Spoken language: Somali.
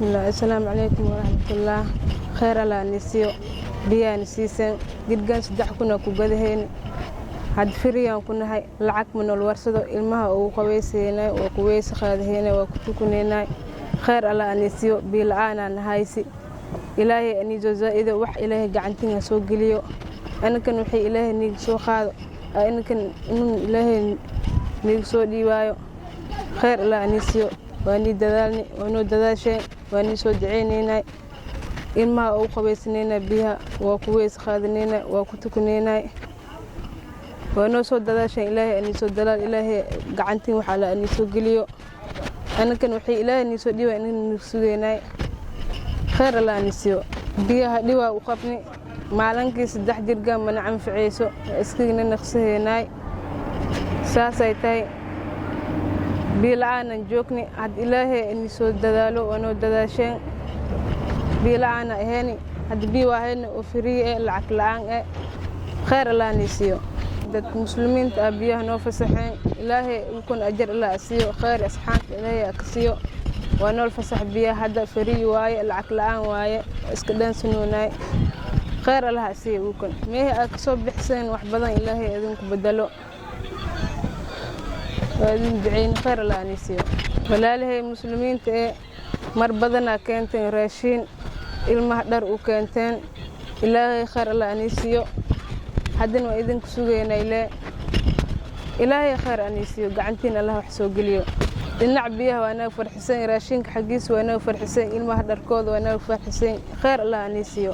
Bismillaah, assalaamu calaykum waraxmatullaah. Kheyr Allah nisiyo, biyaana siiseen. Jirgaan 3,000 ku gadahayni, had free yaan ku nahay. Lacag ma nool warsado. Ilmaha ugu qabaysaynay, waa ku weyse qaadahaynay, waa ku tukunaynay. Kheyr Allah anisiyo. Biyo la-aanaa nahaysi. Ilaahay aniisoo zaa'ido. Wax Ilaahay gacantiin ha soo geliyo. Anakan waxay Ilaahay niiga soo qaado, anakan inuu Ilaahay niiga soo dhiibaayo. Kheyr Allah anisiyo. Waa nii dadaalni, waa noo dadaasheen, waa nii soo duceynaynay. Ilmaha ugu qabaysanaynay biyaha, waa ku weyse qaadanaynay, waa ku tukunaynay. Waa noo soo dadaasheen. Ilaahay aniisoo dalaal. Ilaahay gacantiin wax Alla aniisoo geliyo. Anakan waxay Ilaahay niisoo dhiibaa inaan sugaynay. Kheyr Allah anisiyo. Biyaha dhiwaa u qabni. Maalinkii 3 jirgaan mana anficayso, iskagana naqsahaynay. Saasay tahay, biyo la-aanan joogni. Had Ilaahay aniisoo dadaalo. Waa noo dadaasheen. Biyo la-aana ahayni, hadda biyo waa hayni oo free eh, lacag la-aan eh. Kheyr Allah anisiyo. Dadka Muslimiinta ah biyaha noo fasaxeen, Ilaahay ukun ajar Allah asiiyo. Kheyr asxaanka Ilaahay aka siiyo. Waa nool fasax biyaha hadda, free waaye, lacag la-aan waaye, iska dhaansanoonaay. Kheyr Allah asiiyo ukun. Meehi aad kasoo bixiseen wax badan Ilaahay idinku bedelo. Waa idin duceyn. Kheyr Allah anisiiyo. Walaalahay Muslimiinta ee mar badanaa keenteen raashiin, ilmaha dhar u keenteen. Ilaahay kheyr Allah anisiiyo. Haddana waa idinku sugaynaa ile. Ilaahay kheyr anisiiyo. Gacantiin Allah wax soo geliyo. Dhinac biyaha waa naga farxisan, raashinka xaggiisa waa naga farxisan, ilmaha dharkooda waa naga farxisan. Kheyr Allah anisiiyo.